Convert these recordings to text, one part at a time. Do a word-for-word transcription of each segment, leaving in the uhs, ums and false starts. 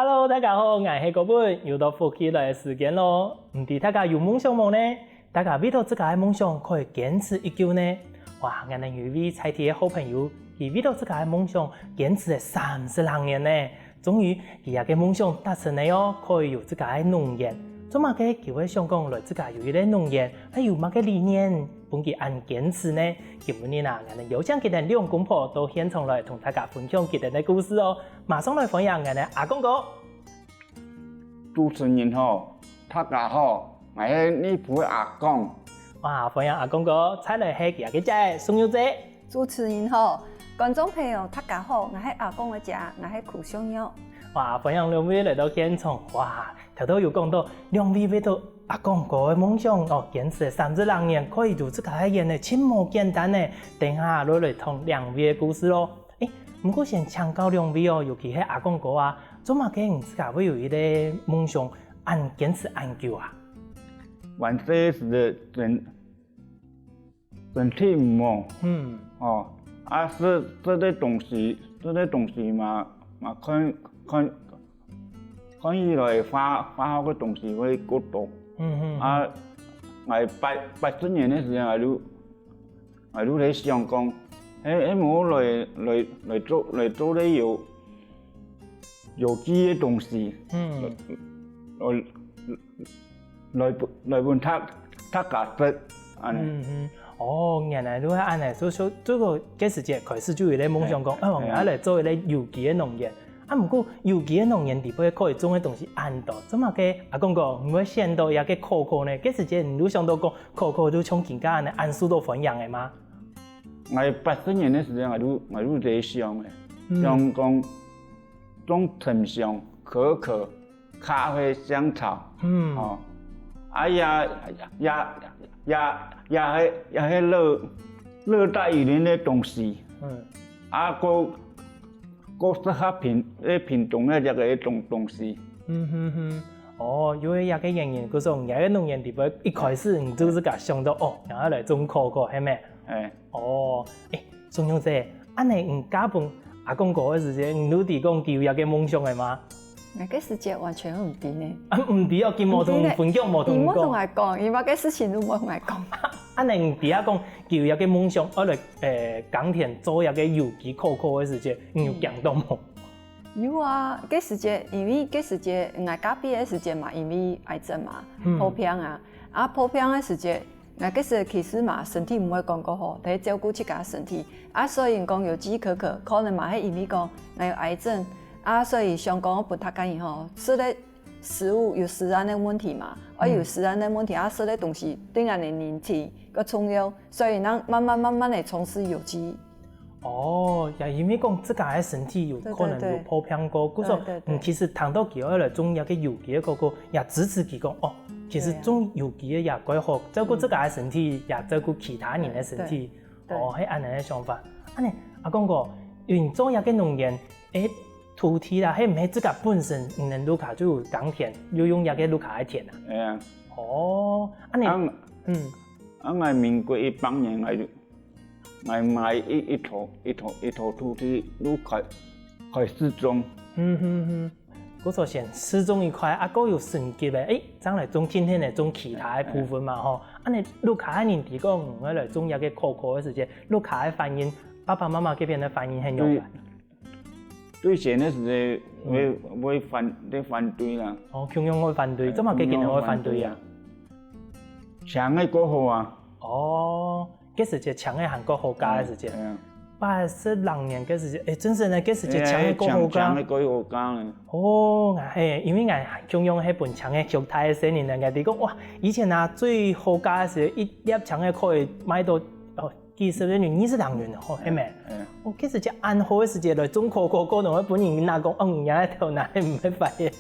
Hello，大家好，𠊎係高文，又到福氣來个時間囉。毋知大家有夢想無呢？大家為著自家个夢想可以堅持幾久呢？哇，𠊎等有一位在地个好朋友，佢為著自家个夢想堅持了三十零年呢。終於，佢个夢想達成了哦，可以有自家个農園。做麼个佢會想講來自家有一個農園，還有麼个理念，分佢恁堅持呢？今晡日啊，𠊎等邀請佢等兩公婆到現場來同大家分享佢等个故事哦。 馬上來歡迎𠊎等阿光哥。主持人好，大家好，𠊎係內埔个阿光。哇，歡迎阿光哥，再來係佢个姐姐，淑玉姐。主持人好，觀眾朋友大家好，𠊎係阿光个姐，𠊎係邱淑玉。哇，歡迎兩位來到現場。哇，頭頭有講到兩位為著阿光哥个夢想哦，堅持三十零年，可以有自家个園仔，真無簡單呢。等下落來聽兩位个故事囉。 欸，毋過先請教兩位哦，尤其係阿光哥啊，做麼个你自家會有一個夢想恁堅持恁久啊？還細時个身，身體毋好，嗯。哦，啊，食，食个東西，食个東西嘛，嘛看，看，看起來化，化學个東西會過多。嗯，嗯，嗯。啊，𠊎八，八十年个時間，𠊎就 𠊎就在想講，係，係無來，來，來做，來做這有，有機个東西，嗯。來，來，來分，來分大，大家食，恁呢。嗯，嗯。哦，原來就係恁呢，所以說，這個，該時節開始就有一個夢想講，哎，哎，𠊎愛來做一個有機个農園。 啊，毋過有機个農園裡背可以種个東西恁多，做麼个阿光哥你會選到這個可可呢？該時節你有想到講可可就像今下恁呢恁受到歡迎个嗎？𠊎八十年个時間，𠊎就，𠊎就在想个，嗯。想講種沉香、可可、咖啡、香草，嗯。哦，啊，也，也，也，也係，也係熱，熱帶雨林个東西。嗯。啊，過 過適合屏，這屏東个這個東，東西。嗯哼哼。哦，因為這個原因，故所你个農園裡背一開始你就自家想到，哦，𠊎愛來種可可，係無？哎。哦，欸，淑玉姐，恁呢你嫁分阿光哥个時節，你有知講佢有這個夢想个嗎？𠊎該時節完全毋知呢。啊，毋知哦，佢無同你分享，無同你講。佢無同𠊎講，佢麼个事情都無同𠊎講。恁呢你知啊講，佢有這個夢想，愛來，呃，耕田做這個有機可可个時節，你有驚到無？有啊，該時節，因為該時節，𠊎嫁分个時節嘛，因為癌症嘛，嗯。破病啊。啊，破病个時節，𠊎該時其實嘛，身體毋會講過好，在照顧自家身體。啊，所以講有機可可，可能嘛係因為講𠊎有癌症，啊，所以想講分大家人吼，食个食物有食安个問題嘛，啊，有食安个問題，啊，食个東西對𠊎个人體較重要，所以咱慢慢慢慢个從事有機。哦，也因為講自家个身體有可能有破病過，對，對，對。故所，對，對，對。嗯，其實聽到佢愛來種這個有機个可可，也支持佢講，哦，其實種有機个也蓋好，照顧自家个身體，也照顧其他人个身體。對，對。哦，係恁呢个想法。恁呢，阿光哥，你做這個農園，欸， 土地啦，係毋係自家本身你等屋下就有耕田，有用這個屋下个田啊？係啊。哦，恁呢，啊，嗯。啊，𠊎民國一百年，𠊎就，𠊎買一，一頭，一頭，一頭土地，就開，開始種。嗯哼哼。故所先試種一塊，啊，過有成績个，欸，正來種今天个種其他个部分嘛，吼。恁呢，屋下个人提講，𠊎來種這個可可个時節，屋下个反應，爸爸媽媽這邊个反應係仰般？對。 對前个時節會，嗯。會反，會反對啦。哦，共樣會反對，哎，做麼个佢等會反對啊？共樣會反對啊。請个過好啊。哦，該時節請个還過好價个時節。哎，哎呀。八十零年該時節，欸，真係呢，該時節請个過好價。哎，請，請个過好價呢。哦，哎，因為𠊎共樣係分請个畜大个細人呢，𠊎知講，哇，以前啊，最好價个時節，一粒請个可以賣到，哦， 幾十元、二十零元吼，係無？嗯。哦，其實這恁好个時節來種可可，可能會分人罵講，嗯，你个頭那毋會發現，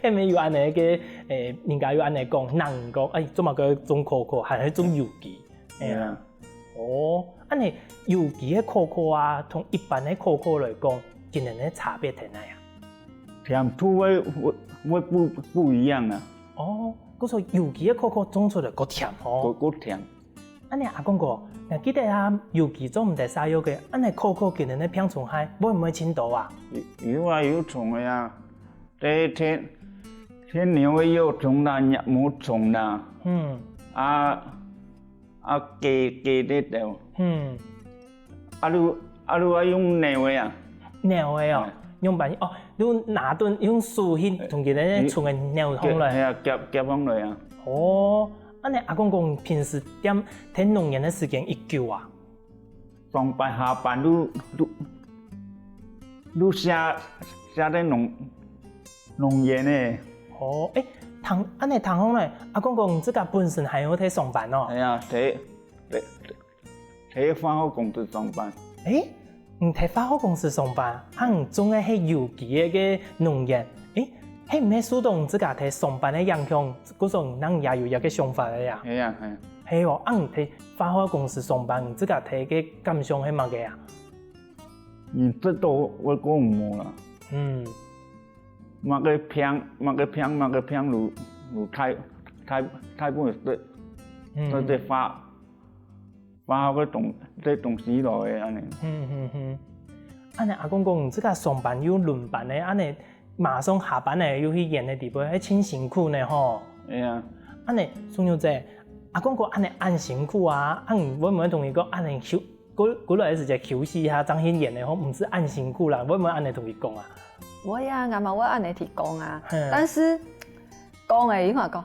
係無？有恁呢个，欸，人家有恁呢講，罵講，哎，做麼个種可可，還係種有機？係啊。嗯。哦，恁呢有機个可可啊，同一般个可可來講，佢等个差別在哪啊？甜度會，會，會不，不一樣啊。哦，故所有機个可可種出來較甜吼。較，較甜。 恁呢阿光哥，𠊎記得啊，有機種毋得瘙肉个，恁呢可可佢等个病蟲害會毋會盡多啊？有，有啊，有蟲个啊。這天，天牛个幼蟲啦，也無蟲啦，嗯，啊，啊，雞，雞仔兜，嗯，啊，就，啊，就愛用扭个啊，扭个哦，哎，用板哦，用拿鈍，用手去同佢个蟲个扭通來。係啊，夾，夾通來啊。哦，恁呢阿公公平時踮，踮農園个時間已久啊？ 上班下班就，就，就寫，寫在農，農園个。哦，欸，聽，恁呢聽講來，阿公公自家本身還有在上班哦。係啊，在，在，在化學公司上班。欸，你在化學公司上班，啊你種个係有機个農園，欸，係毋係受到你自家在上班个影響，故所你也有這個想法个呀？係啊，係啊。 係哦，啊你在化學公司上班，你自家个感想係麼个啊？你這都會講無啦。嗯。麼个病，麼个病，麼个病，就，就大，大，大部分係，嗯，係這化，化學个東，這東西來个恁呢。嗯，嗯，嗯。恁呢阿公公，你自家上班又輪班个，恁呢 馬上下班了，又去園个地方，還真辛苦呢吼。係啊。恁呢，淑玉姐，阿公公恁呢恁辛苦啊，啊你會毋會同佢講，恁呢休，過，過來个時節休息一下，正去園个吼，毋使恁辛苦啦，會毋會恁呢同佢講啊？會啊，𠊎嘛會恁呢同佢講啊。嗯。但是，講个，佢話講，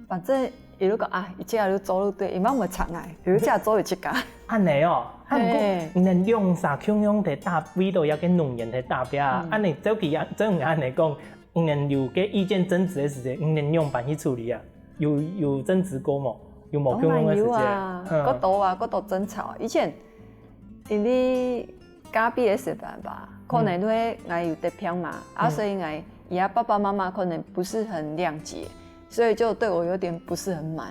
反正 佢就講啊，佢這下就做就對，佢嘛毋會插𠊎，佢就這下做佢自家。恁呢哦，啊毋過，嘿，你等兩儕共樣在打，為著這個農園在打拚啊，嗯，恁呢照佢啊，照你恁呢講，你等有个意見爭執个時節，你等仰般去處理啊？有，有爭執過無？有無共樣个時節？當然有啊，嗯，過多啊，過多爭吵。以前，因為 該畢業時節吧，可能因為𠊎有得病嘛，啊，嗯，所以𠊎，佢个爸爸媽媽可能不是很諒解，所以就對我有點不是很滿。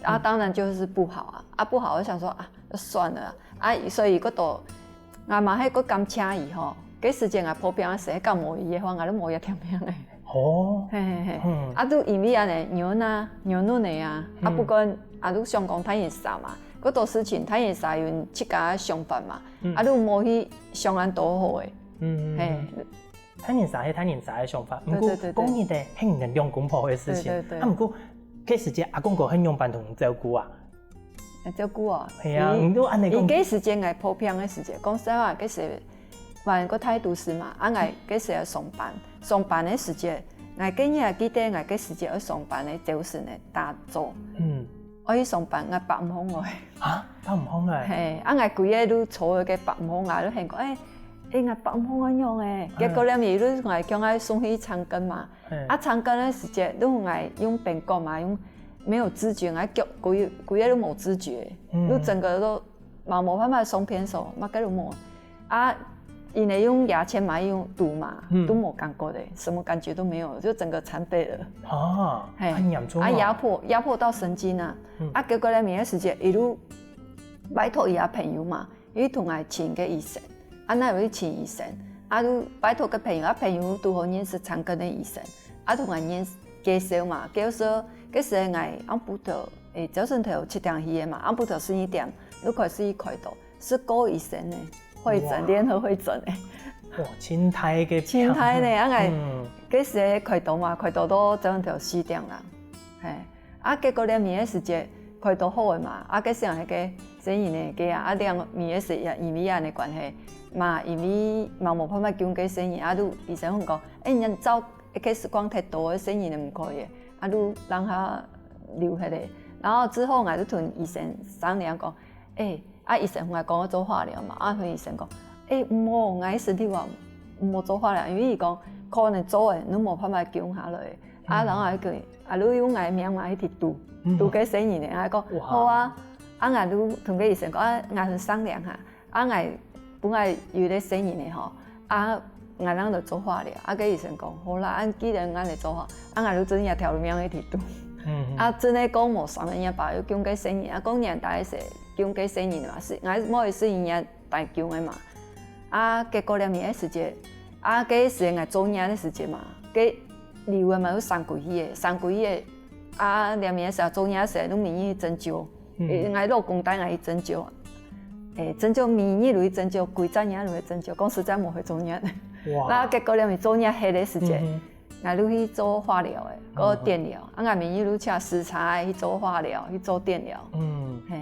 啊，嗯，當然就是不好啊，啊，不好，我想說啊，就算了啊，啊，所以過多，𠊎嘛係過感謝佢吼，該時節𠊎破病个時，該無佢个話，𠊎都無這條命个。哦，嘿嘿嘿，嗯，啊，都因為恁呢，牛奶，牛奶个啊，啊，嗯，不管啊，都想講大人儕嘛，過多事情大人儕有自家个想法嘛。 嗯，啊，你無去想恁多好誒。嗯，嘿，大人儕係大人儕个想法，毋過，對對對對，講起來，係你兩公婆个事情。對對對。啊，毋過，該時節阿公公係仰般同你照顧啊？照顧哦，係啊，你，你都恁呢講。佢該時節𠊎破病个時節，講實話，該時，還過大都市嘛，啊，𠊎該時愛上班，上班个時節，𠊎今日還記得𠊎該時節愛上班个朝晨个打早。嗯，愛去上班，𠊎擘毋䟘來。 啊，擘毋䟘來。嘿，啊，𠊎歸日都坐該擘毋䟘啊，都喊講，欸，欸，𠊎擘毋䟘仰仔，結果了，佢就𠊎強愛送去長庚嘛。啊，長庚个時節，都𠊎用冰棍嘛，用沒有知覺，𠊎腳歸，歸日都無知覺，都整個都嘛無辦法上便所，麼个都無。 啊，因為用牙籤嘛，用堵嘛，都無感覺的，什麼感覺都沒有，就整個殘廢了。啊，嘿，恁嚴重哦。啊，壓迫，壓迫到神經啊。啊，結果呢，明个時節，一路拜託佢个朋友嘛，佢同𠊎請个醫生，啊，𠊎有去請醫生，啊，就拜託个朋友，啊，朋友拄好認識長庚个醫生，啊，同𠊎認識介紹嘛，介紹，該時𠊎暗晡頭，欸，朝晨頭七點去个嘛，暗晡頭十二點，就開始去開刀。 係顧醫生呢，會診，哇，聯合會診呢。哇，真大个病。真大呢，啊，𠊎，嗯，該時開刀嘛，開刀到朝晨頭四點啦。嘿，啊，結果了，明个時節開刀好个嘛，啊，該時候該個細人呢，該啊，啊，兩明个時也因為恁个關係，嘛，因為嘛無辦法救該細人，啊，就醫生講，欸，你照該時光忒多个細人就毋可以，啊，就讓他留下來。然後之後，𠊎就同醫生商量講，欸， 啊，醫生同𠊎講愛做化療嘛，啊，同醫生講，欸，毋好，𠊎个身體話毋好做化療，因為佢講可能做了，你無辦法救下來。啊，然後還講，啊，你用𠊎个命嘛一直堵，堵該細人呢，啊，講，哇，好啊，啊，𠊎就同該醫生講，啊，𠊎同商量下，啊，𠊎本來有个細人呢吼，啊，𠊎正來做化療，啊，該醫生講，好啦，啊，既然恁樣做吼，啊，𠊎就真正條命一直堵。啊，真个講無三個月吧，又降該細人，啊，降年代个時，降該細人嘛，係，𠊎無係因為 大勼个嘛。啊，結果了明个時節，啊，該時𠊎做月个時節嘛，該留个嘛就生歸去个，生歸去个，啊，了明个時做月个時，就每日去針灸，𠊎老公帶𠊎去針灸，欸，針灸每日就去針灸，幾隻月就去針灸，講實在無會做月。哇。啊結果了，做熱血个時節，嗯哼。𠊎就去做化療个，嗯哼。个電療。啊𠊎明日就請食材去做化療，去做電療。嗯。嘿。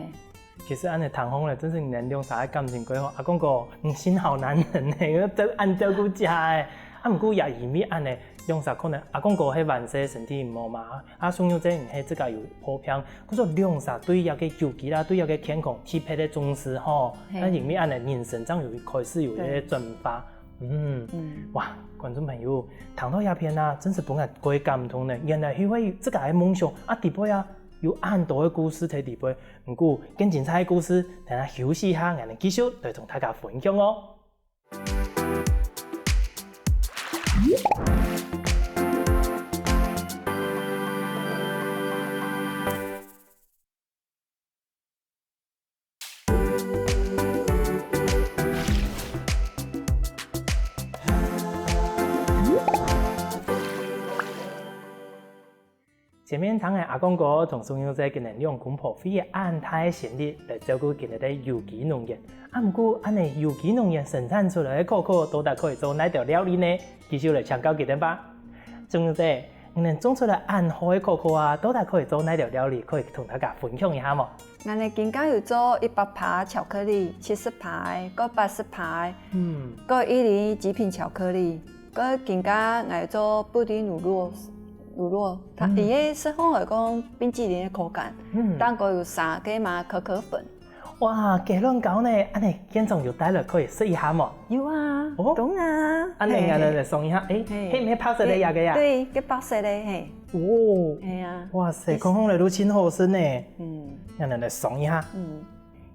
其實恁仔聽下來，真係你兩儕个感情幾好。阿公哥，你真好男人呢，照恁照顧家个。啊毋過也因為恁仔，兩儕可能阿公哥係還細身體毋好嘛， 啊，宋玉姐你係自家有破病，故所兩儕對這个有機啦，對這个健康特別个重視吼。嘿。啊因為恁仔人生正有開始有一个轉化。嗯。嗯。哇，觀眾朋友，聽到這片啊，真係分𠊎過感動呢。原來係為自家个夢想啊，底背啊，有恁多个故事在底背。毋過，更精彩个故事，等下休息一下，𠊎等繼續來同大家分享哦。 前面聽个阿公哥同宋玉姐佢等兩公婆費恁大个心力來照顧佢等个有機農園。啊毋過恁仔有機農園生產出來个可可到底可以做哪兜料理呢？繼續來請教佢等吧。宋玉姐，你等種出來恁好个可可啊，到底可以做哪兜料理，可以同大家分享一下無？𠊎等今下有做一百趴巧克力、七十趴个、過八十趴个，嗯。過一零一極品巧克力， 過今下𠊎做布丁乳酪，乳酪，佢，嗯。佢个食法來講冰淇淋个口感，嗯。頂高有撒个嘛可可粉。哇，雞卵糕呢，恁仔現場有帶來可以食一下無？有啊，哦。當然啊。恁仔，嘿。𠊎來來嘗一下，誒，嘿。係毋係白色个這个啊？對，該白色个，嘿。哦。係啊。哇塞，看看來都真好食呢。嗯。𠊎來來嘗一下。嗯。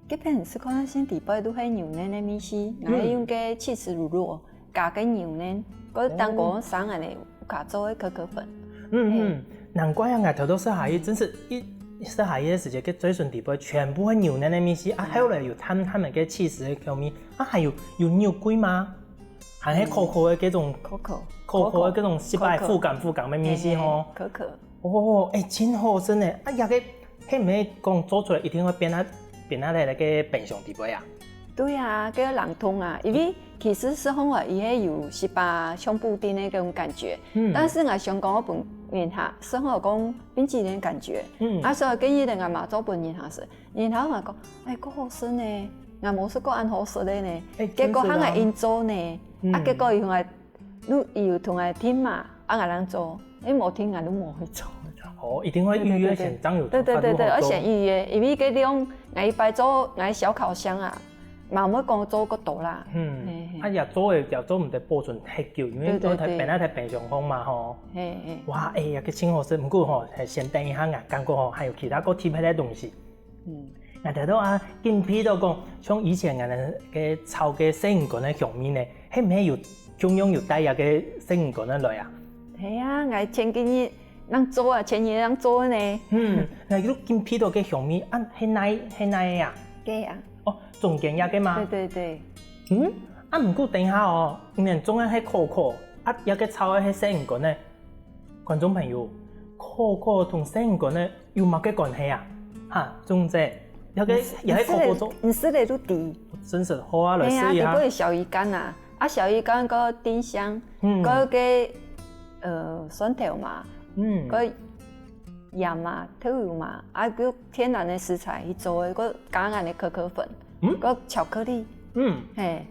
該片係看先底背都係牛奶个味緒，嗯。𠊎係用該起司乳酪。 加个牛奶，過當過生个咧，有加做个可可粉。嗯嗯，難怪啊，𠊎頭到食下去，真係一食下去个時節，該嘴唇底背全部係牛奶个味緒啊，還有咧有淡淡个該起司个香味，啊還有有肉桂嗎？還係可可个該種可可可可个該種食起來口感口感个味緒吼。可可。哦，誒，真好食呢！啊，這个 係毋係講做出來一定愛冰啊冰啊在該个冰箱底背啊？對啊，該个冷凍啊，因為其實食起來佢係有食飽像布丁个該種感覺，嗯。但是𠊎想講愛分人客食起來講冰淇淋个感覺，嗯。啊所以建議𠊎嘛做分人客食，人客嘛講，哎，蓋好食呢，𠊎無食過恁好食个呢，哎，結果還𠊎應做呢，真係啊。啊結果佢還 你有同𠊎訂嘛，啊𠊎正做，你無訂𠊎就無去做。哦，一定愛預約先，正有辦法好做。對對對對，愛先預約，因為該量𠊎一擺做𠊎小烤箱啊，嘛毋會講做過多啦。嗯，啊也做个也做毋得保存忒久，因為都在冰啊在冰箱放嘛吼。嘿嘿。哇，哎呀，該真好食，毋過吼，先等一下啊，感覺吼還有其他較特別个東西。 嗯，𠊎頭到啊，緊鼻到講，像以前𠊎等該炒該細魚乾个香味呢，係毋係有共樣有帶這个細魚乾个來啊？係啊，𠊎前幾日正做啊，前日正做呢。嗯，𠊎就緊鼻到該香味，啊，係哪係哪个啊？該啊。哦，中間這个嗎？對對對。嗯，啊毋過等一下哦，你等種个係可可，啊這个炒个係細魚乾呢？觀眾朋友，可可同細魚乾呢？ 有麼个關係啊？哈，總之，這个也係可可做。你食了就知。真係好啊，來試一下。係啊，底背有小魚乾啊，啊小魚乾个丁香，嗯。个个呃蒜頭嘛，嗯。个鹽嘛、豆油嘛，啊个天然个食材去做个，个加𠊎个可可粉，嗯。个巧克力，嗯。嘿，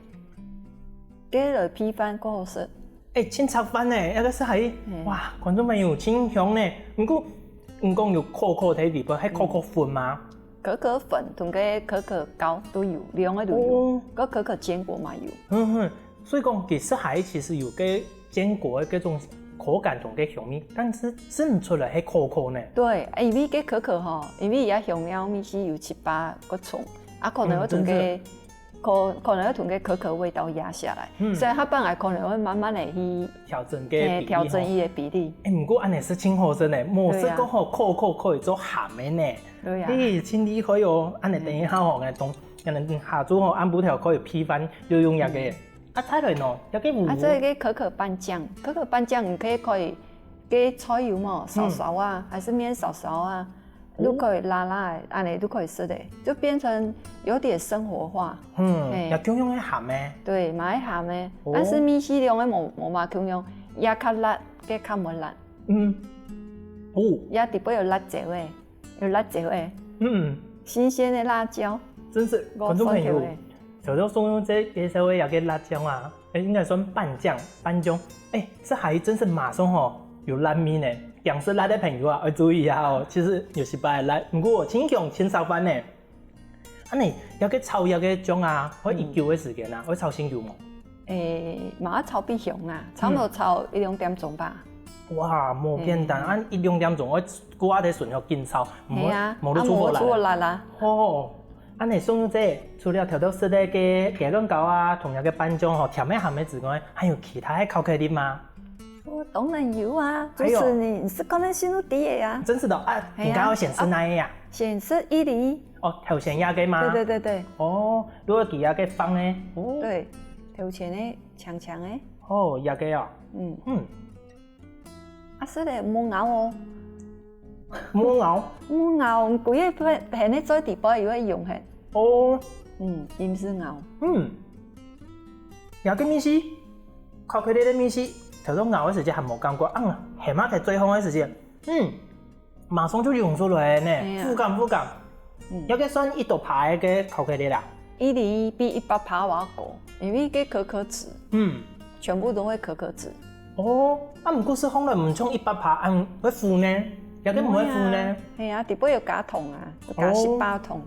个來配飯，蓋好食。 哎，真赤飯呢，這个係還，哇，觀眾朋友，真香呢。毋過，你講有可可在裡背，係可可粉嗎？可可粉同个可可膏都有，兩个都有，哦。个可可堅果嘛有。嗯哼，所以講，其實還其實有个堅果个這種口感同个香味，但是食毋出來係可可呢。對，因為个可可吼，因為佢个香料味緒有七八个重，啊，可能會同个 可可能會同个可可味道壓下來，所以下擺𠊎可能會慢慢个去調整个比例吼。嘿，調整佢个比例。哎，毋過恁仔係真好食呢，無食過吼，可可可以做鹹个呢。對啊。哎，真厲害哦！恁仔等一下吼，𠊎當，𠊎等下晝吼，暗晡頭可以配飯，就用這个。啊，再來呢，這个有無？啊，這个可可拌醬，可可拌醬你可以可以，个菜油嘛，少少啊，還是麵少少啊，都可以辣辣个，恁呢都可以食个，就變成有點生活化。嗯，嘿。也共樣个鹹个。對，嘛係鹹个，哦。但是味緒兩个無，無麼共樣，這較辣，該較無辣。嗯。哦。這底背有辣椒个，有辣椒个。嗯。新鮮个辣椒。真是，觀眾朋友，小時候送用這介紹个這個辣椒啊， 欸，應該算拌醬，拌醬。欸，這下真係馬上吼有辣味呢。驚食辣个朋友啊，愛注意啊哦。其實有時擺辣，毋過盡香盡下飯呢。恁呢，這個炒這個醬啊，愛幾久个時間啊？愛炒當久無？欸，嘛愛炒分香啊，差毋多炒一兩點鐘吧。哇，無簡單，嘿。恁一兩點鐘，愛顧下个順續緊炒，毋好，係啊，毋好就出火啦。啊，毋好出火啦。哦。 恁呢，宋玉姐，除了頭頭食个雞卵糕啊，同樣个拌醬吼，甜个鹹个之外，還有其他个巧克力嗎？哦，當然有啊，哎喲。主持人，你係講个新路底个啊。真是的啊，係啊。你剛剛選是哪一樣？選是一零一。哦，頭前那個嗎？對對對對。哦，如果佢那個放呢？哦。對，頭前个長長个。哦，那個哦。嗯。嗯。 啊，係咧，莫咬哦。莫咬？莫咬，佢个片，片个最底背有會溶忒。哦。嗯，毋使咬。嗯。這個味緒，巧克力个味緒，頭先咬个時節還無感覺，啊，係嘛，在最後个時節，嗯，馬上就溶出來呢，係啊。口感，口感。 嗯。這個算幾多趴个巧克力啦？一零一比一百趴還高，因為該可可脂，嗯。全部都會可可脂。哦，啊，毋過係放落毋像一百趴恁會苦呢，這個毋會苦呢。毋會啊，係啊，底背有加糖啊，有加哦。十八糖。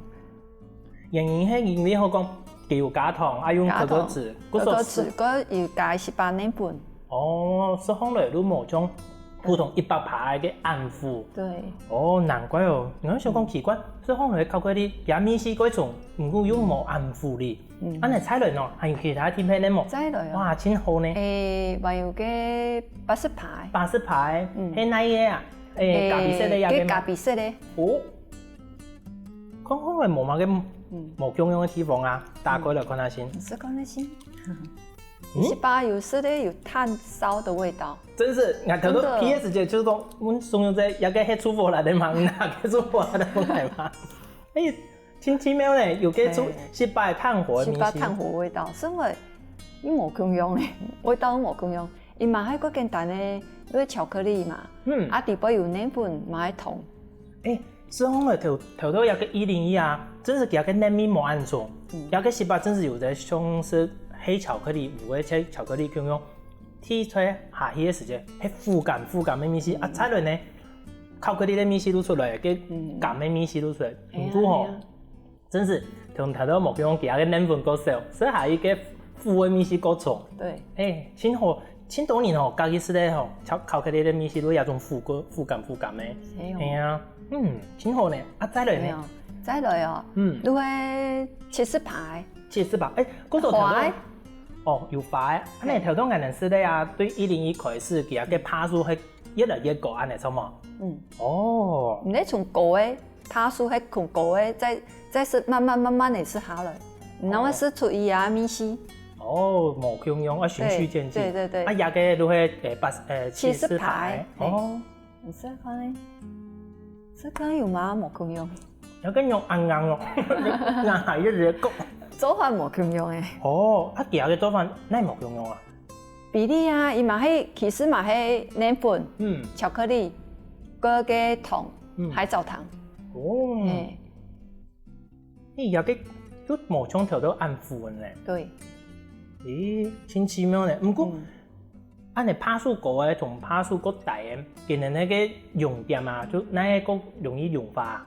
原因係因為好講，佢有加糖，啊，用可可脂，加糖，可可脂，還有加十八奶粉。 哦，食起來都無像普通一百趴个恁苦。對。哦，難怪哦，𠊎想講奇怪，食起來巧克力也味緒蓋重，毋過又無恁苦哩。嗯。恁呢再來喏，還有其他甜品个無？再來哦。哇，真好呢。欸，還有个八十趴。八十趴，嗯。係哪個啊？欸，欸，咖啡色个也該咖啡色个。哦。看起來無麼个，嗯。無共樣个地方啊，打開來看下先。你試看下先。 嗯？十八有時咧有炭燒的味道。真是，𠊎頭頭真的。P S姐就講，阮松肉仔也該係出火來的嘛，哪個出火來的嘛？哎，真奇妙呢，有該出嘿。十八炭火的味緒。十八炭火味道，所以你無共樣誒，味道無共樣。伊嘛還較簡單的，因為巧克力嘛，嗯。啊，底背有奶粉，嘛還糖。哎， 食起來頭，頭頭這個一零一啊，真是佢个奶味無恁重，嗯。這個十八真是有隻像係黑巧克力，有个黑巧克力共樣，滴出下去个時節，係苦甘苦甘个味緒，啊，嗯。再來呢，巧克力个味緒都出來，該嗯。甘个味緒都出來，係啊，毋過吼，係啊。真是同頭頭無共樣，佢个奶粉較少，食下去个苦个味緒較重。對。哎，真好， 盡多人吼，家己食个吼，巧，巧克力个味緒都有一種苦个，苦甘苦甘个。係哦。係啊，嗯，真好呢。啊，再來呢？係哦，再來哦，嗯。就係七十趴。七十趴，哎，過多頭頭。花的。哦，有花个。啊，嘿。你頭頭𠊎等食个啊，對一零一開始，佢个趴數會越來越高，恁呢著無？嗯。哦。你從高个 趴數係從高个，再，再食慢慢慢慢个食下來，然後食出佢个味緒。哦，無共樣，愛循序漸進。對，對，對，對。啊，這個就係，誒，八，誒，七十趴。七十趴，嘿。哦。你試看呢？試看有無無共樣？這個肉硬硬哦，那還有這個。做法無共樣誒。哦，啊，其他个做法哪無共樣啊？ 比例啊，佢嘛係，其實嘛係奶粉、嗯。巧克力，該个糖，嗯。海藻糖。哦。嘿。你這個就無像頭頭恁苦呢。對。咦，真奇妙呢。毋過，嗯。恁呢趴數高个同趴數較低个，佢等該个熔點啊，就哪會較容易融化啊？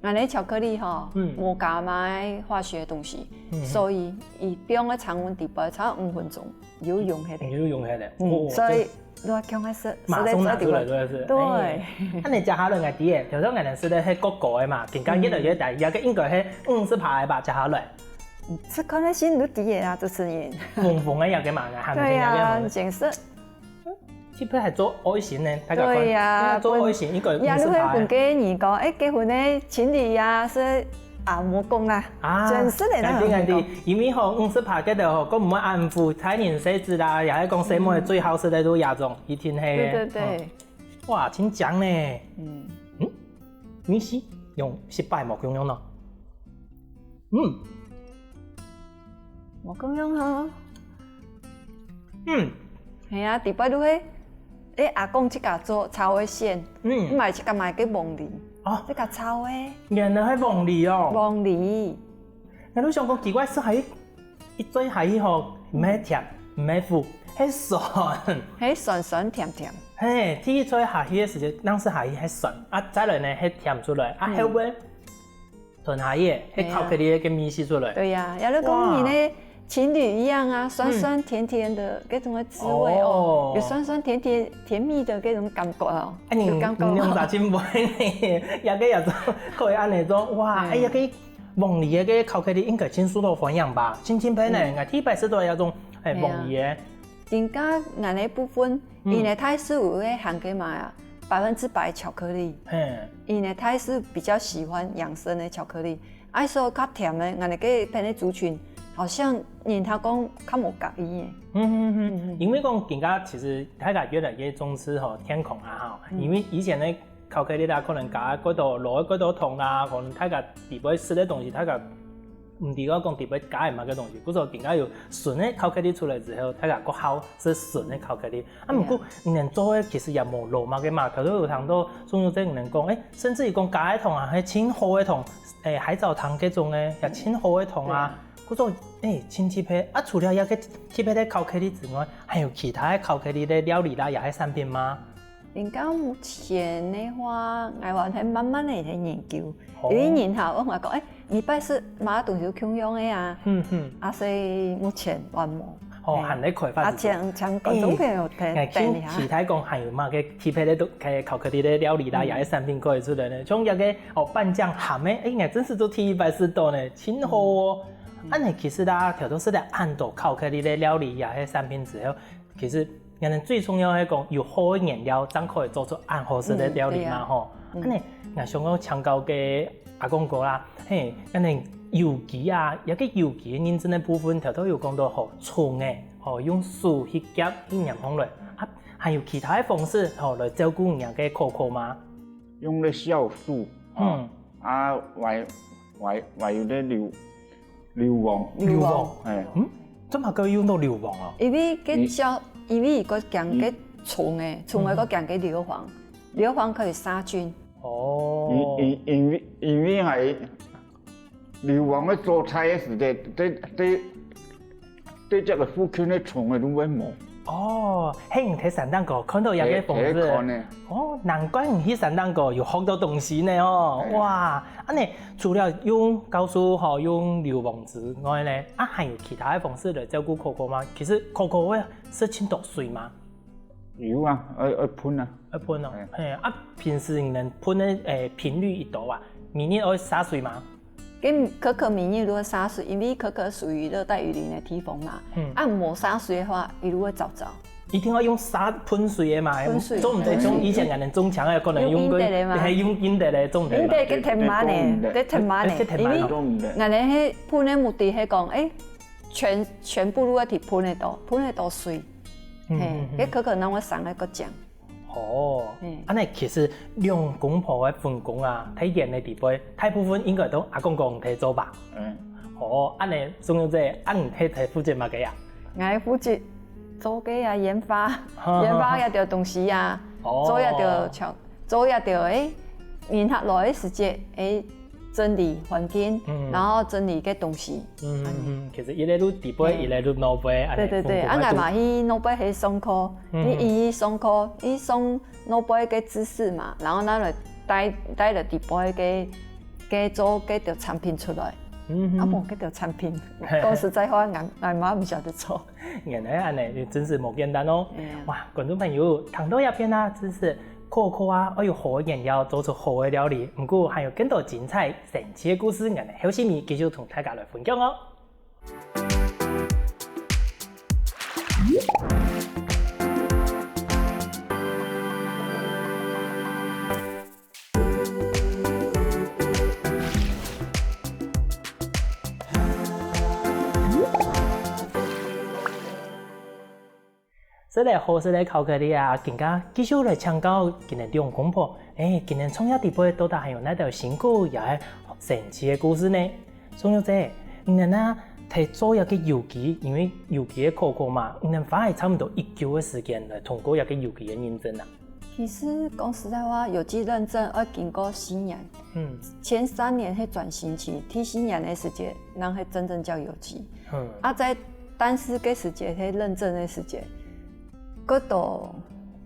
𠊎等巧克力吼，嗯。無加麼个化學東西，嗯。所以佢放个常溫底背差不多五分鐘，又溶忒了。又溶忒了。嗯，哦，所以這，你愛強个食，馬上拿出來，食得做得。對，對。哎，恁呢接下來𠊎知誒，頭先𠊎等食个係高高个嘛，今下越來越低，嗯。這個應該係五十趴个吧，接下來。嗯，食看个先就知誒啦，主持人。紅紅个這個嘛，還係這個嘛。對啊，真是。 特別還做愛心呢，大家看，對呀，這個做愛心，分，一個五十趴。也就會分个人講，誒，結婚个情侶呀，係啊，莫講啦，啊，真是的，肯定，那肯定，因為吼，五十趴个的吼，講毋會恁苦，大人細子啦，也係講細妹最好食个都這種，一定係。對對對。嗯。哇，真香呢。嗯。嗯，你是？用食法無共樣咯。嗯，無共樣吼。嗯，係啊，底背就係，誒，阿公自家做炒个餡，嗯，毋係自家買个黃梨，哦，自家炒个。原來係黃梨哦。黃梨。𠊎都想講奇怪，係還一嘴下去吼，毋係甜，毋係苦，係酸。係酸酸甜甜。嘿，第一嘴下去个時節，當時下去係酸，啊，再來呢，係甜出來，啊，嗯，後尾吞下去，係巧克力个味緒出來。對呀，也就講你呢，哇，情侶一樣啊，酸酸甜甜的，該種个滋味哦，哦，有酸酸甜甜甜蜜的該種感覺哦，哎，你，有感覺哦。你用啥真會呢？也个也做，可以按呢做，哇，嗯，哎呀，个黃梨个个巧克力應該真受到歡迎吧？真真配呢，嗯，𠊎第一擺食到這種，哎，對啊，黃梨个。今个𠊎个部分，嗯，因為大師傅个行个嘛，百分之百巧克力。嘿。因為大師比較喜歡養生的巧克力，愛說較甜的，𠊎个片个族群，好像人家講較無合意耶。嗯嗯嗯，因為講今个其實大家越來越重視吼健康啊吼，嗯，因為以前呢 巧克力啦，可能加過多，落過多糖啦，可能大家底背食个東西，大家毋知講講底背加个麼个東西。故所今个有純个巧克力出來之後，大家較好食純个巧克力。啊，對啊。毋過你等做个其實也無落麼个嘛，頭先有聽到鍾小姐你等講，誒，甚至於講加个糖啊，還真好个糖，誒，海藻糖該種个，也真好个糖啊。對啊。故所，誒，真特別。啊，除了這个特別个巧克力之外，還有其他个巧克力个料理啦，也係產品嗎？ 應該目前个話，𠊎還係慢慢个在研究。哦。有一年吼，問𠊎講，誒，你拜四麼个東西有共樣个啊？嗯嗯。啊，所以目前還無。哦，嘿。還在開發之中。啊，請，請觀眾朋友等，誒，等一下。誒，真期待講還有麼个特別个東，个巧克力个料理啦，嗯，也係產品可以出來呢。像這个，哦，拌醬鹹个，誒，𠊎真係做第一擺食到呢，真好哦。嗯。恁呢其實啦，頭到食了恁多巧克力个料理也係產品之後， 其實，𠊎等最重要係講有好个原料，正可以做出恁好食个料理嘛，嗯，對啊。吼。嗯。恁呢，𠊎想講請教个阿公哥啦，嘿，恁呢有機啊，這个有機个認證个部分，頭頭有講到吼，蟲仔，吼，用手去夾，去黏上來，啊，還有其他个方式，吼，來照顧你个可可嗎？用个酵素，嗯。啊，還，還，還有个硫，硫磺。硫磺。嘿。嗯，做麼个會用到硫磺啊？因為該，嗯，酵，因為佢驚該蟲仔，蟲仔，嗯，佢驚該硫磺，硫磺可以殺菌。哦。因，因，因為，因為還 硫磺个做菜个時節，對，對，對這个附近个蟲仔都會無。哦，嘿，你在山頂高看到這个方式。嘿，嘿，看呢。哦，難怪你去山頂高有學到東西呢哦。嘿。哇，恁呢，除了用酵素吼，用硫磺之外呢，啊，還有其他个方式來照顧可可嗎？其實可可會食盡多水嗎？ 有啊，愛，愛噴啊。愛噴哦。嘿。嘿，啊，平時你等噴个，誒，頻率幾多啊？每日愛灑水嗎？該可可每日都愛灑水，因為可可屬於熱帶雨林个地方嘛。嗯。啊，無灑水个話，佢就會燥燥。一定愛用灑，噴水个嘛，噴水。做毋得像以前𠊎等種薑个，可能用个，用陰德个嘛。嘿，用陰德个，做毋得嘛。陰德个忒慢呢，對，對，對。忒慢呢，忒慢哦。因為𠊎等該噴个目的係講，誒，全，全部都愛去噴得到，噴得到水。 嗯，嘿，嗯，嗯。該可可能會生个較靚。哦，嘿。恁呢其實兩公婆个分工啊，在園个底背，大部分應該都阿公公在做吧？嗯。哦，恁呢，鍾小姐，啊，你在，在負責麼个啊？𠊎負責做个啊，研發，哈，研發一條東西啊，哈，哈。哦。做一條像 做一條，誒，人客來个時節，誒，整理環境，嗯。然後整理个東西。嗯，嗯，嗯，其實一个就底背，嘿。一个就腦背，恁呢對，對，對，分工啊，𠊎嘛去腦背去上課，嗯，嗯。去醫院上課，去上腦背个知識嘛，然後拿來帶，帶了底背个，个做个條產品出來。嗯，嗯。啊，無，个條產品，嘿，嘿。講實在話，𠊎，𠊎嘛毋曉得做。 原來恁呢，真是無簡單哦。嗯。哇，觀眾朋友，聽到這片啊，真是可可啊，愛有好个原料，做出好个料理。毋過還有更多精彩、神奇个故事，𠊎等後續繼續同大家來分享哦。來好勢个巧克力啊，今下繼續來請教今日兩公婆，欸，今日創業底背到底還有哪兜辛苦也係神奇个故事呢？宋玉姐，你等啊，在做這个有機，因為有機个可可嘛，你等花了差毋多幾久个時間來通過這个有機个認證啊？其實講實在話，有機認證愛經過四年，嗯，前三年係轉型期，第四年个時節，正係真正叫有機。嗯，啊，在但是該時節係認證个時節，該都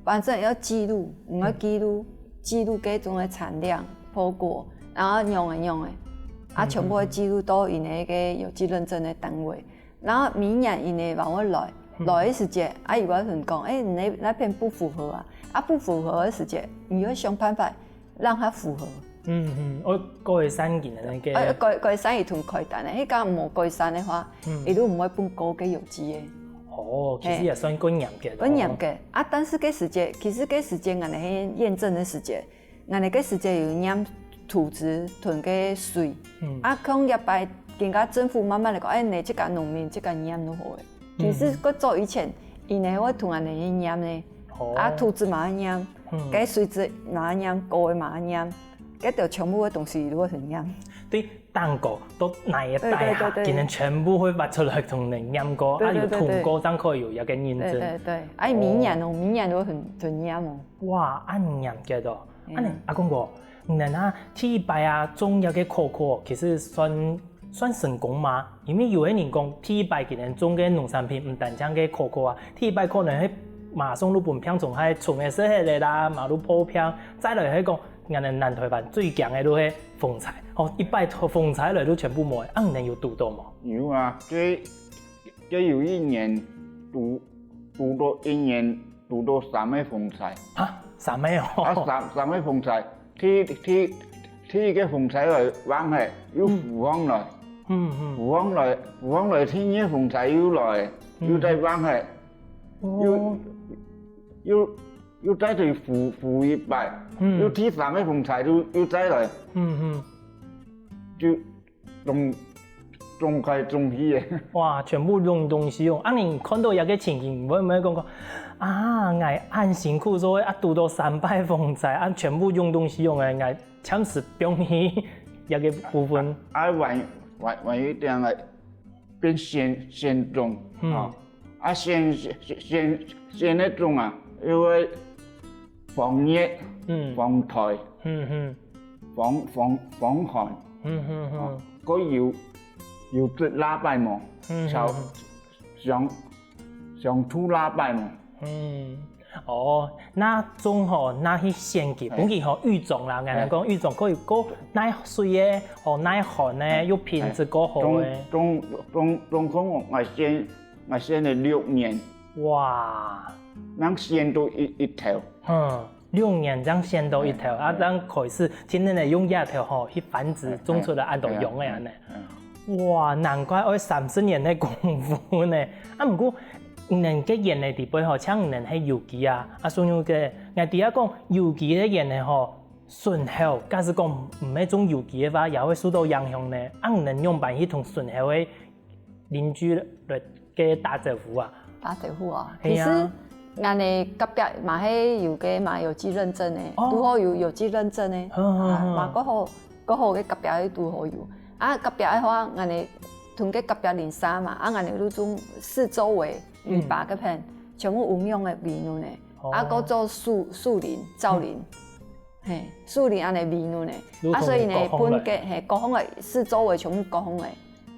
反正愛記錄，你愛記錄，記錄該種个產量、包裹，然後樣仔樣仔，啊，全部愛記錄到𠊎等个有機認證个單位。 然後每年佢等還會來，來个時節，啊，佢會同你講，欸，你那片不符合啊，啊，不符合个時節，你會想辦法讓它符合。嗯嗯，愛改善佢等个。啊，改改善佢同改善个，佢講無改善个話，佢都毋會分過个有機个。哦，其實也算過嚴格。過嚴格啊，但是个時節，其實个時節，𠊎等去驗證个時節， 𠊎等个時節有驗土質同个水，啊，像這擺今下政府慢慢來講，欸，你這个農民這个驗就好了。其實較早以前，佢等會同𠊎等去驗呢，啊，土質嘛愛驗，該水質嘛愛驗，高个嘛愛驗，該兜全部个東西都會去驗。對，蛋糕都哪一代啊，對對對對，佢等全部會挖出來同人驗過，啊，有通過正可以有一个認證。對對對，啊，每年哦，每年都會很很驗哦。 哇，恁嚴格哦！恁呢，阿公哥，你等啊，第一擺啊，種這个可可，其實算算成功嗎？因為有个人講，第一擺佢等種个農產品，毋單淨个可可啊，第一擺可能係馬上就分病蟲害蟲仔食忒了啦，嘛就破病。再來係講，𠊎等南臺灣最驚个就係風災，哦，一擺風災來就全部無，啊，你等有堵到無？有啊，這這有一年堵堵到一年 堵到三个風災。啊，三个哦。啊，三三个風災，第第第一个風災來橫忒，又浮上來，嗯嗯，浮上來，浮上來，第二个風災又來，又再橫忒，又又又再對浮浮一擺，又第三个風災又又再來，嗯嗯，就 種種該種去个。哇，全部用東西用。啊，你看到這个情形，你會毋會講講，啊，𠊎恁辛苦做个，啊，堵到三擺風災，啊，全部用東西用个，𠊎暫時放棄這个部分。啊，還還還有一點个變先先種啊，啊，先先先先个種啊，因為防熱，嗯，防颱，嗯嗯。 防防防寒，嗯嗯嗯，个有有隻喇叭無？嗯，像像像兔喇叭無？嗯，哦，該種吼，該去選佢，本佢吼育種啦，𠊎等講育種，可以過耐水个，吼耐寒个，又品質過好个。總總總總共𠊎選𠊎選了六年。哇，正選到一一頭。嗯。 六年正選到一頭，啊，正開始真正个用這頭吼去繁殖，種出來恁多樣个恁呢。哇，難怪愛三十年个功夫呢。啊，毋過，你等个園仔底背吼，像你等係有機啊，啊，所以个，𠊎知啊講有機个園仔吼，脣口，假使講毋係種有機个話，也會受到影響呢。啊，你等仰般去同脣口个 鄰居來个打招呼啊？打招呼啊，係啊。其實𠊎等隔壁嘛係有个嘛有機認證个，哦，堵好有有機認證个，好好好，啊，嘛過好過好个隔壁堵好有。啊，隔壁个話，𠊎等同个隔壁鄰舍嘛，啊，𠊎等就種四周圍籬笆个片，全部有用个微軟个，哦，啊，過做樹樹林、造林。 嘿，樹林恁呢微軟个，啊，所以呢，分个，嘿，各方个四周圍全部各方个，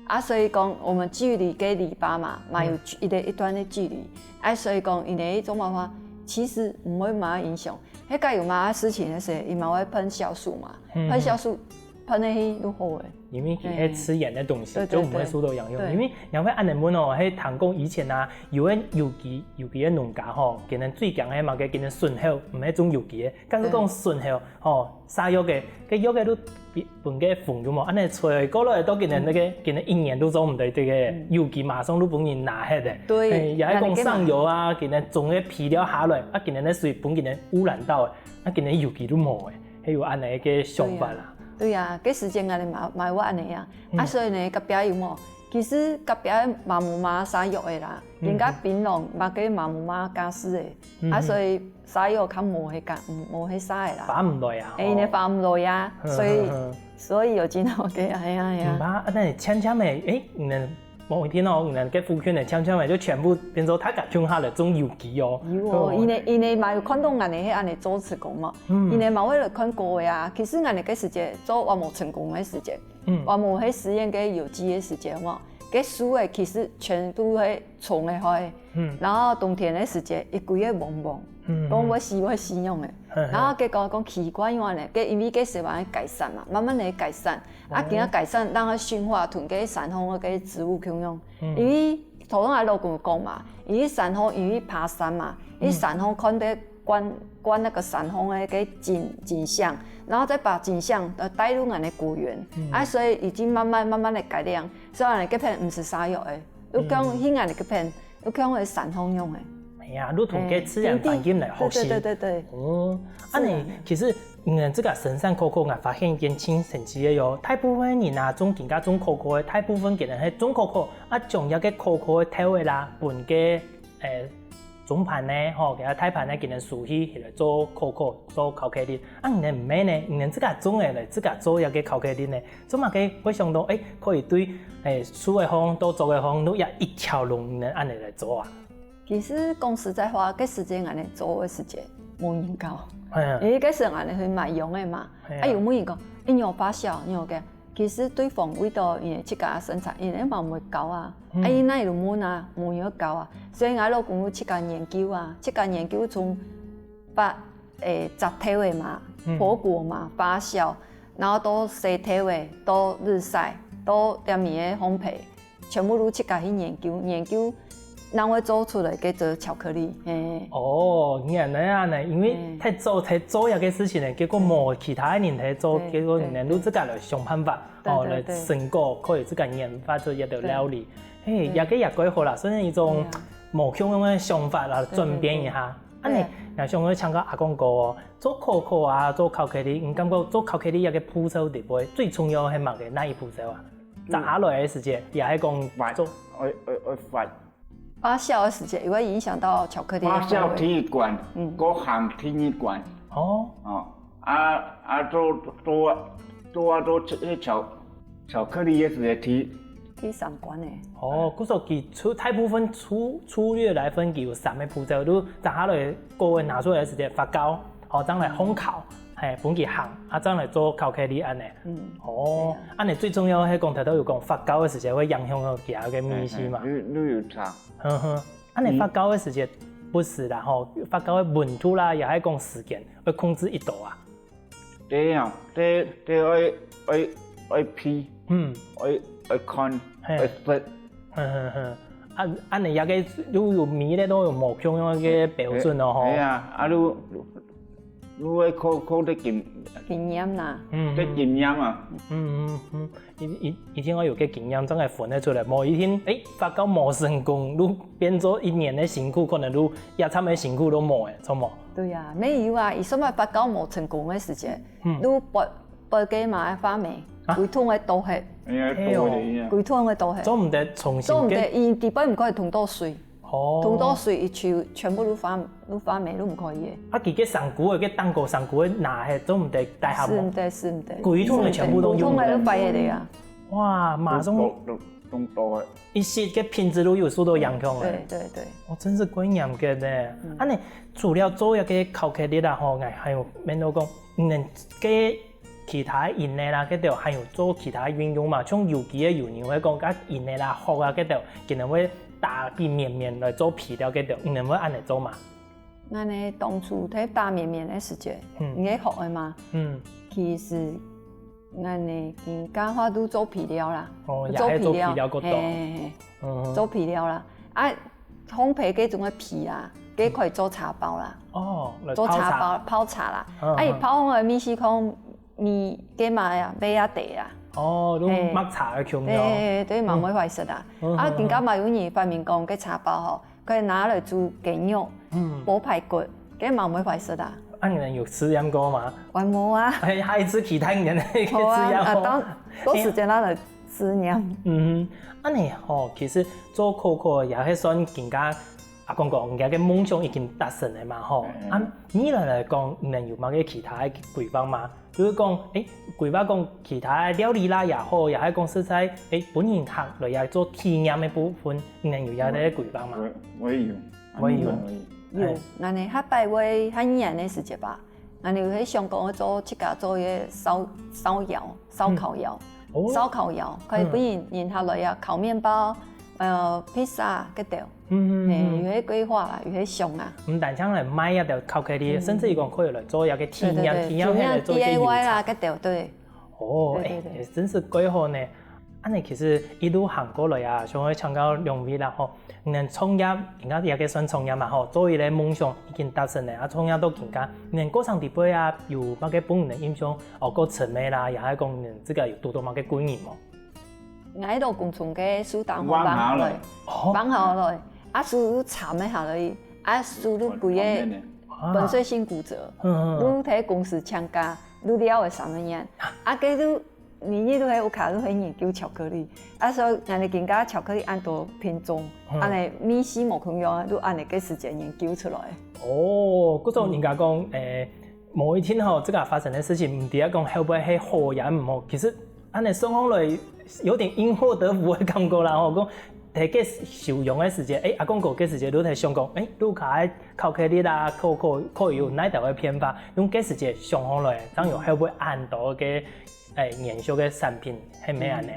啊，所以講，我們距離个籬笆嘛，嘛有一个一段个距離，啊，所以講，因為這種方法，其實毋會麼个影響。該个有麼个事情个時，佢嘛會噴酵素嘛，噴酵素，噴下去就好了。 因為佢係自然个東西，對對對，就毋會受到影響。對。因為仰會恁呢問哦，係聽講以前啊，有个有機有機个農家吼，佢等最驚係麼个？佢等脣口毋係種有機个，假使講脣口吼，灑藥个，該藥个就分分个風有無？恁呢吹過來到佢等該个，佢等一年都做毋得，這个有機馬上就分人拿忒个。對，嘿，也係講上游啊，佢等種个肥料下來，啊，佢等个水分佢等污染到个，啊，佢等有機就無个。 係有恁呢个想法啦。對啊，該時節𠊎等嘛嘛有恁呢啊，啊，所以呢，隔壁有無？其實隔壁个媽姆媽儕育个啦，嗯。人家檳榔麼个媽姆媽家私个，嗯哼。啊，所以儕育較無彼个，嗯，無彼儕个啦。發毋來啊，欸，因為發毋來啊，吼。所以，呵，呵，呵。所以有經過个，哎呀，哎呀。嗯，啊，那你漸漸个，欸，你們某一天哦，你們个附近个漸漸个就全部變做大家共下來種有機哦。有哦，對。因為，因為嘛有看到𠊎等係恁樣做成功嘛，嗯。因為嘛會來看過个啊。其實𠊎等个時節做還無成功个時節， 嗯。還無係實驗个有機个時節嘛，該樹仔其實全部係蟲个害，嗯。然後冬天个時節，一歸个黃黃，嗯，講會死會死樣个。嗯。然後結果講奇怪，因為呢，該因為該時節改善嘛，慢慢个改善，啊，哦。今仔改善，讓佢馴化，同該山上个植物共樣。嗯。因為頭先𠊎老公講嘛，因為山上因為爬山嘛，因為山上看得 觀，觀那個山上个，个景，景象，然後再把景象，呃，帶入𠊎等个果園。嗯。啊，所以已經慢慢，慢慢个改良，所以𠊎等个片毋係沙藥个，又講，嗯。去𠊎等个片，又講个山上用个。哎呀，你同个自然環境來學習。哎，對，對，對，對。哦，啊，你，是啊。其實，嗯，這個生產可可，𠊎發現一件真神奇个喲。大部分人啊，種，今下種可可个，大部分个人係種可可，啊，將這个可可个頭个啦，分个，誒， 中盤呢，吼，其他大盤呢，佢等收去，起來做可可，做巧克力。啊，你等毋係呢，你等自家種个咧，自家做這个巧克力呢，做麼个會想到，誒，可以對，誒，樹个方到做个方，都也一條龍，你等恁樣來做啊？其實講實在話，該時節恁樣做个時節，無人教。哎呀。因為該時節恁樣去買用个嘛，哎呀。啊，有無人講，誒，你有發酵，你有个， 其實對方為到因為自家生產，因為嘛毋會教啊，嗯。啊，因為哪有問啊，無人教啊，所以𠊎老公有自家研究啊，自家研究從發，誒，摘頭个嘛，嗯。破果嘛，發酵，然後到洗頭个，到日曬，到店面个烘焙，全部都自家去研究，研究，然後做出來个做巧克力，嘿。哦，原來恁樣呢，因為嗯。太做，太做這个事情呢，結果無其他人來做，對，結果你等都自家來想辦法。對。 哦，對，對，來成功，可以自家研發出一道料理。對。嘿，對。這个也蓋好啦，算係一種對啊。無共樣个想法啦，對，對，轉變一下。對。恁樣，對。𠊎想愛請教阿光哥哦，做可可啊，做巧克力，你感覺做巧克力這个步驟裡背，最重要係麼个，哪一步驟啊？嗯。摘下來个時節，也係講發，做愛，愛，愛發。 發酵个時節，又會影響到巧克力个發酵口味。第一關，嗯。過烘第二關。哦。哦，啊，啊，做，做，做啊，做這，這巧，巧克力个時節，第，第三關呢。哦，故所佢粗，大部分粗，粗略來分，佢有三个步驟，就摘下來，過後拿出來个時節發酵，哦，正來烘烤，嗯。嘿，分佢烘，啊，正來做巧克力恁樣。嗯。哦，對啊。恁樣最重要係講，頭頭有講發酵个時節會影響到佢个味緒嘛。嘿，嘿，你，你有差。 呵呵，恁樣發酵个時節不時啦吼，發酵个溫度啦，也係講時間，愛控制一到啊。對啊，這，這愛，愛，愛鼻，嗯。愛，愛看，嘿。愛食。呵呵呵，啊，恁樣這个又有味咧，都有無共樣个標準咯吼。對啊，啊，你，你愛靠，靠這經，經驗啦。嗯，這經驗啊。嗯，嗯，嗯。 一，一，一定愛有个經驗，正會分得出來。無一定，誒，發酵無成功，就變做一年个辛苦，可能就一站个辛苦都無誒，著無？對啊，乜有啊，佢上擺發酵無成功个時節，嗯。就發，發个嘛，發霉，啊？規桶个倒忒。哎呀，倒忒呀。規桶个倒忒。做毋得重新个。做毋得，佢底背毋可以通到水。 哦。通到水一沖，全部都發，都發霉，都毋可以个。啊，佢个生菇个，个蛋糕生菇个拿忒，做毋得帶下無？係毋得，係毋得。規桶个全部都用。規桶个都壞忒个啊。哇，馬上都，都，都倒忒。一息个品質都有受到影響个。對，對，對。哦，真係蓋嚴格呢。嗯。恁樣，除了做這个巧克力啦，吼，𠊎還有問到講，嗯，該 其他个仁仔啦，該兜還有做其他个運用嘛，像有機个有人會講，啊，仁仔啦、殼啊，該兜，佢等會打畀綿綿來做肥料，該兜，你等會恁樣做嘛？𠊎呢，當初在打綿綿个時節，嗯。你个殼个嘛，嗯。其實𠊎呢，今下都做肥料啦，哦，也係做肥料。做肥料較多。嘿，嘿，嘿。嗯。做肥料啦，啊，烘焙該種个皮啦，該可以做茶包啦。哦，來做茶包，泡茶。泡茶啦。嗯，啊，佢泡好个，嗯。味緒講 你該嘛呀，買啊茶啊。哦，用嘿。抹茶个共樣。對，對，嘛毋會壞食啊。嗯。啊，嗯，今下嘛有人發明講，該茶包吼，可以拿來煮雞肉，嗯。煲排骨，該嘛毋會壞食啊。啊，你們有試驗過嗎？還無啊。哎，下一次期待你們那個試驗哦。好啊，啊，到，到時間咱來思念。嗯哼，恁呢吼，其實做可可也係算人家，阿公講，人家个夢想已經達成了嘛吼。嗯嗯。啊，你來來講，你有麼个其他个規劃嗎？就係講，誒，規劃講其他个料理啦也好，也係講實在，誒，分人客來也做體驗个部分，你有這个規劃嗎？我，我也有，我也有。我也有。有，嘿。𠊎呢，下擺會下年个時節吧。 𠊎兜係想講愛做自家做一個燒，燒窯，燒烤窯，哦。燒烤窯，可以分人，嗯。人客來啊，烤麵包，呃，披薩，該兜。嗯，嗯，嘿，嗯。有个規劃啦，有个想啊。毋單淨來賣一條巧克力，嗯。甚至於講可以來做一個體驗，對，對，對，體驗，體驗，還來做一個體驗D I Y啦，該兜，對。哦，對，對，對。誒，也真是蓋好呢。 恁呢其實一路行過來啊，想愛請教兩位啦吼，你等創業，應該也可以算創業嘛吼，做一個夢想已經達成了，啊，創業到今下，你等過程裡背啊，有麼个分你等印象，哦，過深个啦，也係講你等自家有堵到麼个貴人無？𠊎老公從該樹頂橫下來，橫下來，哦。橫下來，啊，樹又慘个下來，啊，樹又歸个，啊。粉碎性骨折，嗯，嗯，嗯。又在公司請假，又尞了三個月，啊，該就 日日都係屋下都係研究巧克力，啊，所以𠊎兜今下巧克力恁多品種，嗯。恁呢味緒無共樣啊，都恁呢个時間研究出來。哦，故所人家講，嗯。誒，某一天吼，這個發生个事情，毋知講會毋會係好也毋好。其實恁呢算下來，有點因禍得福个感覺啦吼。講，在該收養个時節，誒，阿公哥該時節都在想講，誒，屋下个巧克力啦，可可可有哪兜个變化，用該時節想下來，正有會毋會恁多个 誒，延續个產品，係毋係恁呢？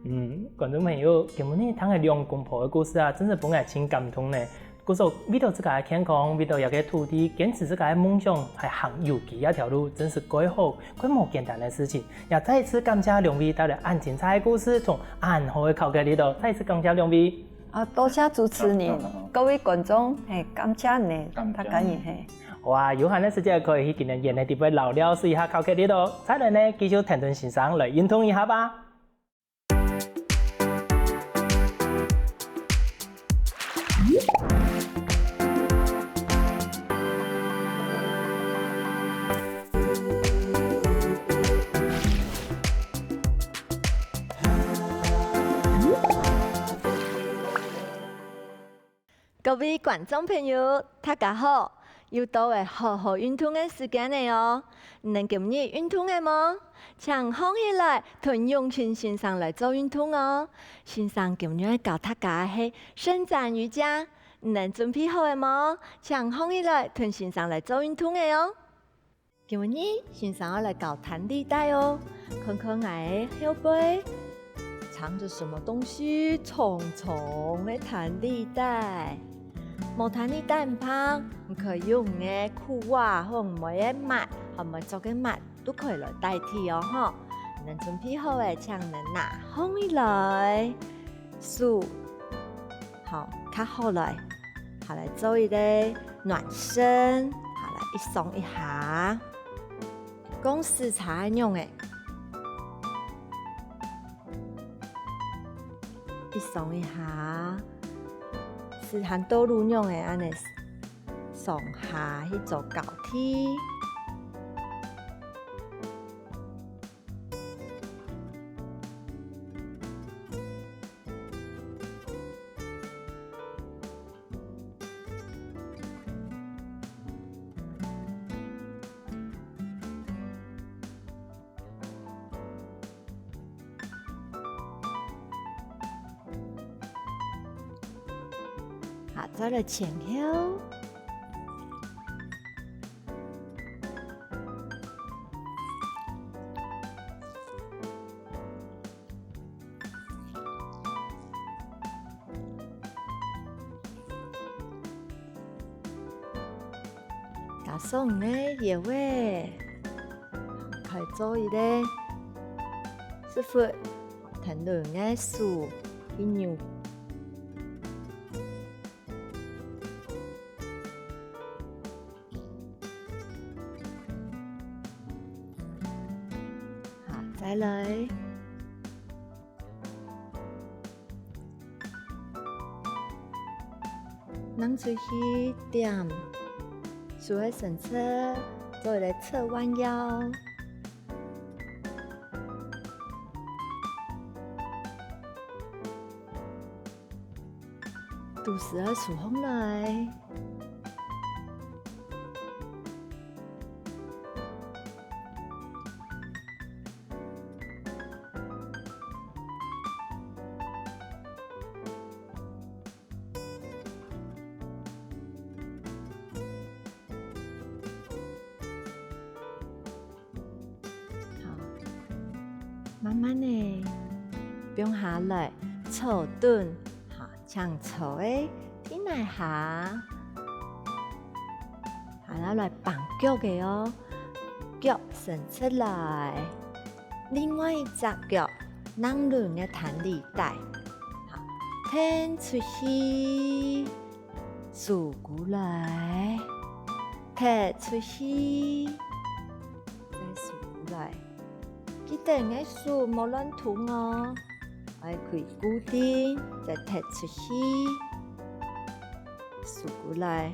嗯。嗯，觀眾朋友，今晡日聽个兩公婆个故事啊，真係分𠊎盡感動呢。故所為著自家个健康，為著這個土地，堅持自家个夢想，還行有機這條路，真係蓋好，蓋無簡單个事情。也再一次感謝兩位帶來恁精彩个故事，同恁好个巧克力哦，再一次感謝兩位。 啊，多謝主持人，好，好，好。各位觀眾，嘿，感謝你，感謝你。大家人，嘿。哇，有閒个時節可以去今年園个底背尞尞，試一下巧克力哦。再來呢，繼續跈等先生來運動一下吧。 各位觀眾朋友，大家好！又到了好好運動个時間了哦！你等今日運動了無？請䟘起來，同永清先生來做運動哦！先生今日愛教大家个係伸展瑜伽，你等準備好了無？請䟘起來，同先生來做運動了哦！ 今晡日先生愛來教彈力帶哦，看看𠊎个後背，藏著什麼東西，重重个彈力帶。無彈力帶毋怕，你可以用你个褲襪或妹妹个襪，或妹妹著个襪，都可以來代替哦，吼。你等準備好了，請你等拿䟘起來，手 好，較好來，好來做一個暖身，好來一鬆一下。講駛車仰仔，一鬆一下，駛行道路仰仔，恁仔上下去做交替。 好，再來前後。 加上你个腰仔，開做一個屎朏，跈等你个手去扭。 好，再來。䟘出去點，手个伸直，做一個側彎腰。肚屎愛收䟘來。 好，慢慢仔放下來，坐等，好，請坐个地泥下。好，來，來放腳个哦，腳伸直來，另外一隻腳躪輪个彈力帶，好，跈出去。 收過來，踢出去，再收過來。記得你个手莫亂動哦，愛佢固定，再踢出去，收過來。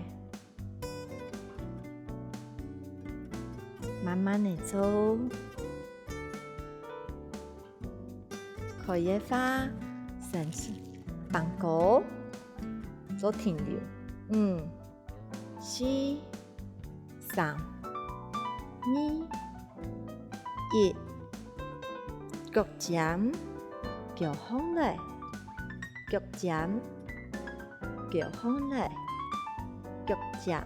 慢慢仔做。 可以个話，先放高，做停留。五、四、三、二、一，腳尖，翹䟘來，腳尖，翹䟘來，腳尖，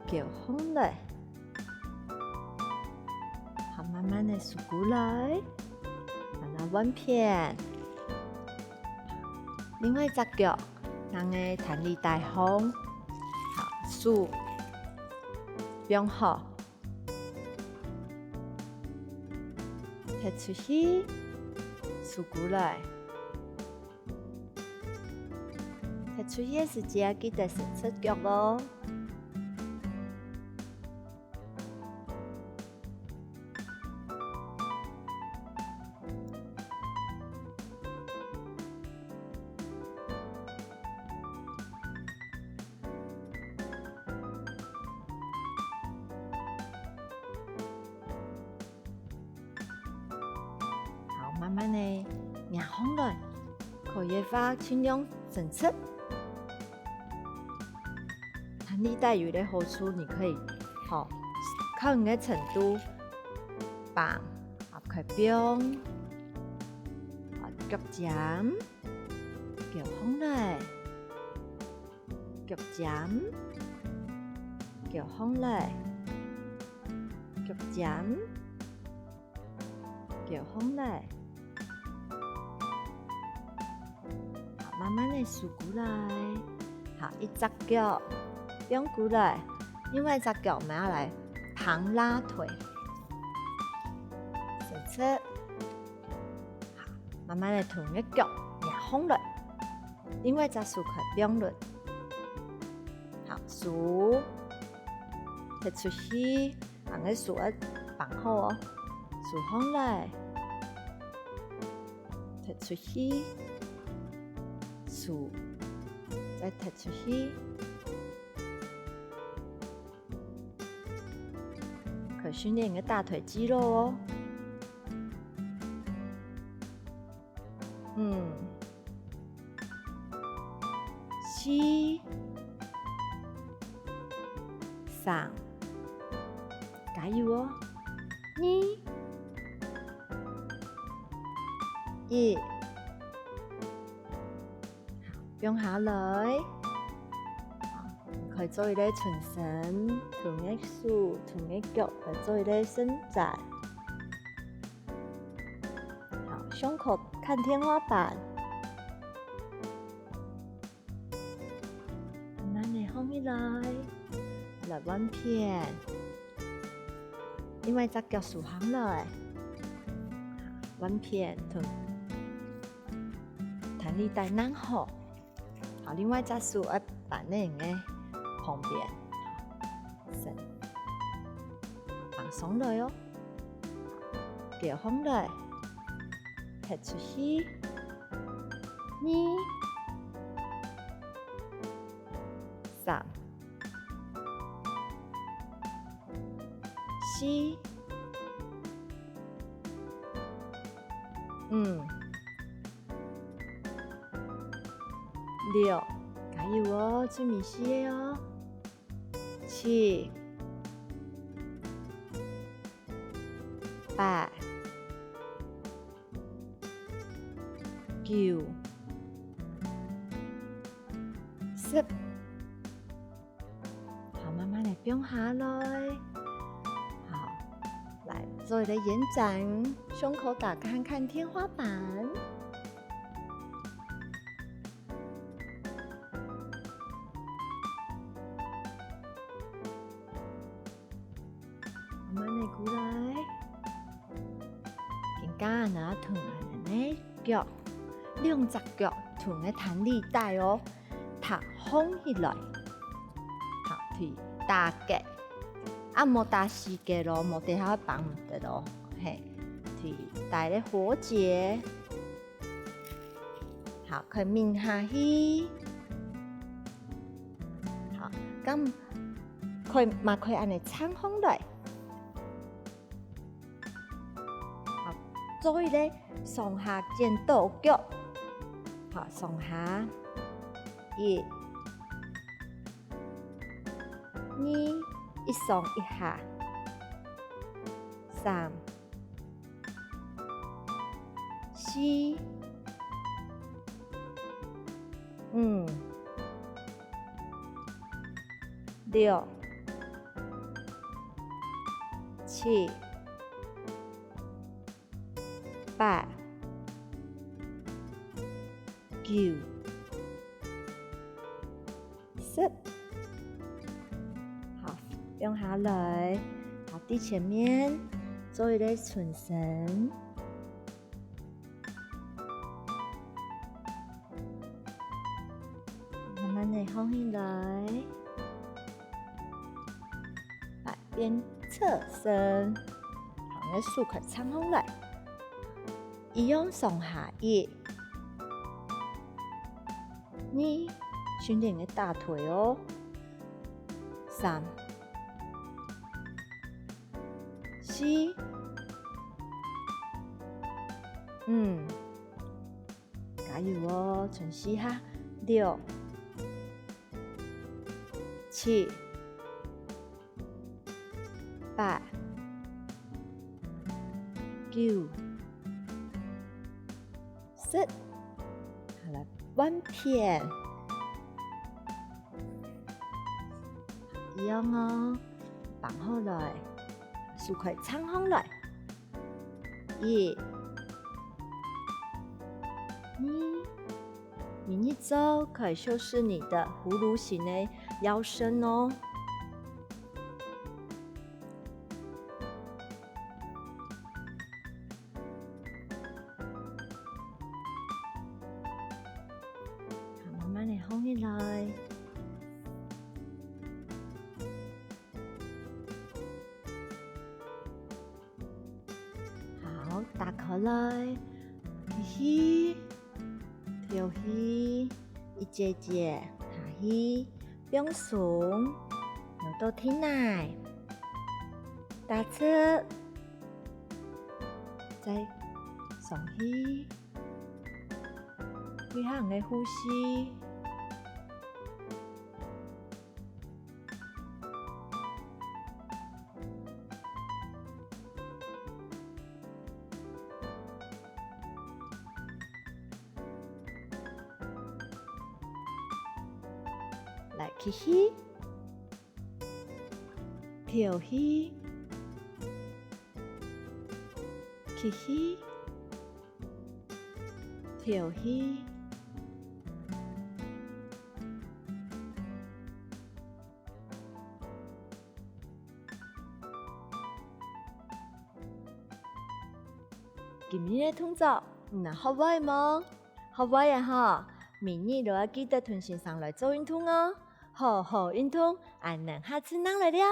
翹䟘來。 好，慢慢仔收過來，好，來換片。另外一隻腳，拿个彈力帶䟘，好，手放好，踢出去，收過來。 踢出去个時節，記得伸直腳哦。 好，慢慢仔䟓䟘來，可以个話盡量伸直。彈力帶有一個好處，你可以，好，靠你个程度，放，好，開放，好，腳尖，翹䟘來。 腳尖，翹䟘來，腳尖，翹䟘來。好，慢慢仔收過來。好，一隻腳放過來，另外一隻腳拿來挷拉腿，伸直。 慢慢仔同你个腳䟓䟘來，另外一隻手開放來。好，手踢出去，你个手愛放好哦。手䟘來，踢出去，手再踢出去。 可以訓練你个大腿肌肉哦。五、四、三，加油哦！二、一， 放下來。好，可以做一個伸伸，同你个手、同你个腳來做一個伸展。好，胸口看天花板。慢慢仔䟘起來，來換片。另外一隻腳收䟘來，換片同 彈力帶䟓好。好，另外一隻手愛扳等你个旁邊，伸，放鬆來哦。翹䟘來，踢出去。二、三、四、五、 六、有哦，賰尾四个哦。七、八、九、十。好，慢慢來放下來。好，來做一個延展，胸口打開看天花板。 慢慢仔過來。今下呢，同𠊎等个腳，兩隻腳同个彈力帶哦，搭䟘起來。好，對，打結。啊，莫打死結咯，無得下放毋得咯。嘿，對，帶个活結。 好，開抿下去。好，該開，擘開恁仔撐䟘來。好，做一個上下剪刀腳。好，上下，一、二，一上一下，三、 四、五、六、七、八、九、 十。好，放下來，好，在前面做一個伸伸，慢慢仔䟘起來，來，變側身，好，𠊎手開撐䟘來，一樣上下一、 二，訓練你个大腿哦。三、四、五，加油哦，賰四下。六、七、 八、九、十。好，來換片。一樣哦，放好來，手開撐䟘來。一、二， 每日做可以修飾你的葫蘆形的腰身哦。好，慢慢仔䟘起來。 好，打開來，吸氣，敨氣，一節節下去，放鬆，扭到體內，打直，再上去，對下个呼吸。 來，吸氣，敨氣，吸氣，敨氣。 今日个動作，你有學會無？學會了吼，明日就愛記得同先生來做運動哦。好好運動，𫣆等下次正來尞。